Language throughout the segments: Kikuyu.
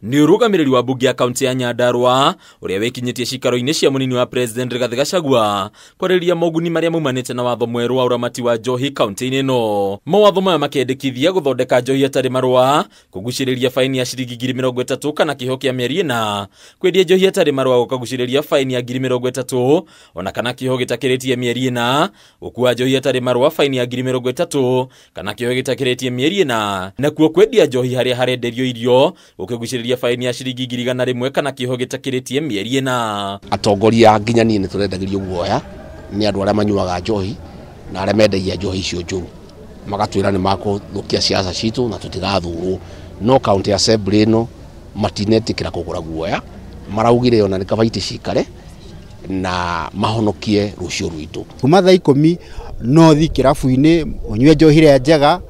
Nĩ ũrũgamĩrĩri wa mbunge ya kaunti ya Nyandarua ũrĩa wĩkinyĩtie cikaro-inĩ cia mũnini wa President Rigathi Gachagua kwarĩrĩria moguni marĩa maumanĩte na watho mwerũ wa ũramati wa njohi kaunti-inĩ ĩno. Mawatho maya makendekithia gũthondeka njohi hatarĩ marũa, kũgucĩrĩria faini ya ciringi 30,000 kana kĩoho kĩa mĩeri 4, kwendia njohi hatarĩ marũa gũkagucĩrĩria faini ya 30,000 ona kana kĩoho gĩtakĩrĩtie mĩeri 4, gũkua njohi hatarĩ marũa faini ya 30,000 kana kĩoho gĩtakĩrĩtie mĩeri 4, nakuo kwendia njohi harĩa harenderio irio gũkĩgucĩrĩria faini ya ciringi 100,000 kana kĩoho gĩtakĩrĩtie mĩeri 4. Atongoria nginya niĩ nĩ tũrendagĩrio guoya nĩ andũ arĩa manyuaga njohi na arĩa mendagia njohi icio njũru, magatwĩra nĩ makũthũkia siasa citũ na tũtigathurwo. No county assembly ĩno matinetĩkĩra kũgũra guoya, maraugire ona nĩ kaba itĩ cikare na mahonokie rũciũ rwitũ. Kuma thaa 10 no thi kĩrabu-inĩ ũnyue njohi ĩrĩa njega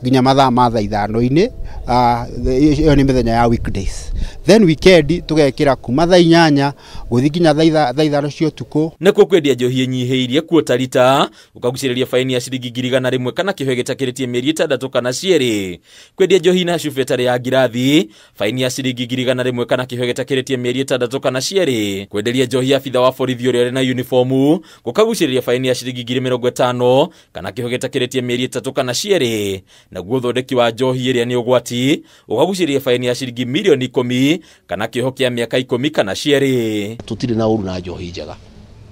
nginya mathaa ma thaa 5-inĩ, ĩyo nĩ mĩthenya ya weekdays. Then weekend tũgekĩra kuma thaa 8 gũthiĩ nginya thaa 5 cia ũtukũ. Nakuo kwendia njohi ĩnyihĩirie kuota rita ũkagucĩrĩria faini ya ciringi 100,000 kana kĩoho gĩtakĩrĩtie mĩeri 6 kana cierĩ. Kwendia njohi na cuba ĩtarĩ ya ngirathi faini ya ciringi 100,000 kana kĩoho gĩtakĩrĩtie mĩeri 6 kana cierĩ. Kwenderia njohi abitha wa borithi ũrĩa ũrĩ na uniformu gũkagucĩrĩria faini ya ciringi 50,000 kana kĩoho gĩtakĩrĩtie mĩeri 3 kana cierĩ. Naguo ũthondeki wa njohi ĩrĩa nĩ ũgwati ũkagucĩrĩria faini ya ciringi milioni 10 kana kĩoho kĩa mĩaka 10 kana cierĩ. Tũtirĩ na ũru na njohi njega,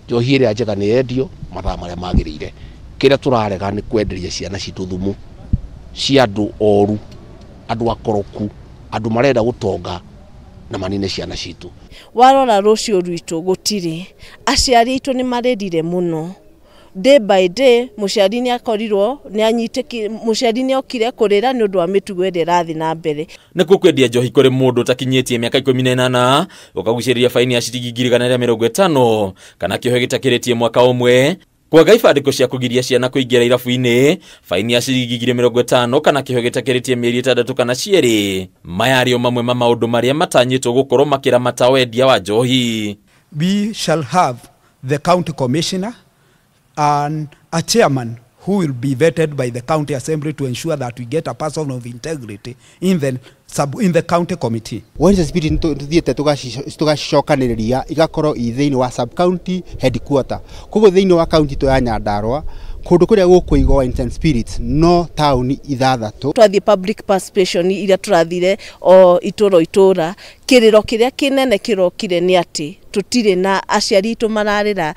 njohi ĩrĩa njega nĩ yendio mathaa marĩa magĩrĩire. Kĩrĩa tũrarega nĩ kwenderia ciana citũ thumu cia andũ oru, andũ akoroku, andũ marenda gũtonga na manine ciana citũ. Warora rũciũ rwitũ gũtirĩ, aciari aitũ nĩ marĩrire mũno. Day by day mũciari nĩ akorirwo nĩ anyitĩki, mũciari nĩ okire kũrĩra nĩ ũndũ wa mĩtugo ĩrĩa ĩrathiĩ na mbere. Nakuo kwendia njohi kũrĩ mũndũ ũtakinyĩtie mĩaka 18 ũkagucĩrĩria faini ya ciringi 150,000 kana kĩoho gĩtakĩrĩtie mwaka ũmwe. Kwaga ibandĩko cia kũgiria ciana kũingĩra irabu-inĩ faini ya ciringi 50,000 kana kĩoho gĩtakĩrĩtie mĩeri 6 kana cierĩ. Maya arĩo mamwe ma maũndũ marĩa matanyĩtwo gũkorwo makĩramata wendia wa njohi. We shall have the county commissioner and a chairman who will be vetted by the county assembly to ensure that we get a person of integrity in the county committee. Wines and spirit tuthiĩte tũgacicokanĩrĩria igakorwo i thĩinĩ wa sub county headquarter. Koguo thĩinĩ wa county to ya Nyandarua kũndũ kũrĩa gũkũigwo wines and spirits no taũni 6. Twathiĩ public participation iria tũrathire o itũra itũra, kĩrĩro kĩrĩa kĩnene kĩrokire nĩ atĩ tũtirĩ na aciari aitũ mararĩra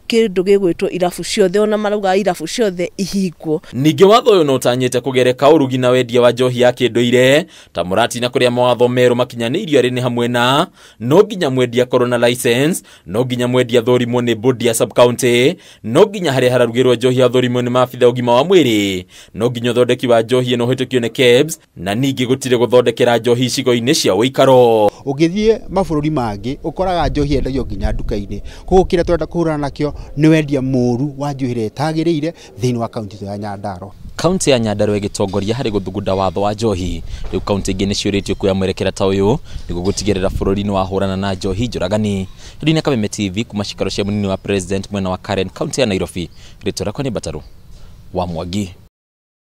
kĩndũ gĩgwĩtwo irabu ciothe, ona marauga irabu ciothe ihingwo. Ningĩ watho ũyũ no ũtanyĩte kũgereka ũrugi na wendia wa njohi ya kĩndũire ta mũratina kũrĩa mawatho merũ makinyanĩirio arĩ nĩ hamwe na no nginya mwendia akorwo na license, no nginya mwendia athũrimwo nĩ bodi ya sub county, no nginya harĩa hararugĩrwo njohi athũrimwo nĩ maabitha ũgima wa mwĩrĩ, no nginya ũthondeki wa njohi ĩno ũhĩtũkio nĩ KEBS, na ningĩ gũtirĩ gũthondekera njohi icigo-inĩ cia ũikaro. Ũngĩthiĩ mabũrũri mangĩ ũkoraga njohi yendagio nginya nduka-inĩ. Koguo kĩrĩa tũrenda kũhũrana nakĩo nĩ wendia mũru wa njohi ĩrĩa ĩtagĩrĩire thĩinĩ wa kaunti ya Nyandarua. Kaunti ya Nyandarua ĩgĩtongoria harĩ gũthugunda watho wa njohi. Rĩu kaunti ingĩ nĩciũrĩtio kuoya mwerekera ta ũyũ nĩguo gũtigĩrĩra bũrũri nĩ wahũrana na njohi njũragani. Rina Kameme TV kuma cikaro cia mũnini wa President mwena wa Karen, kaunti ya Nairobi. Rĩtwa rĩakwa nĩ Mbataru wa Mwangi.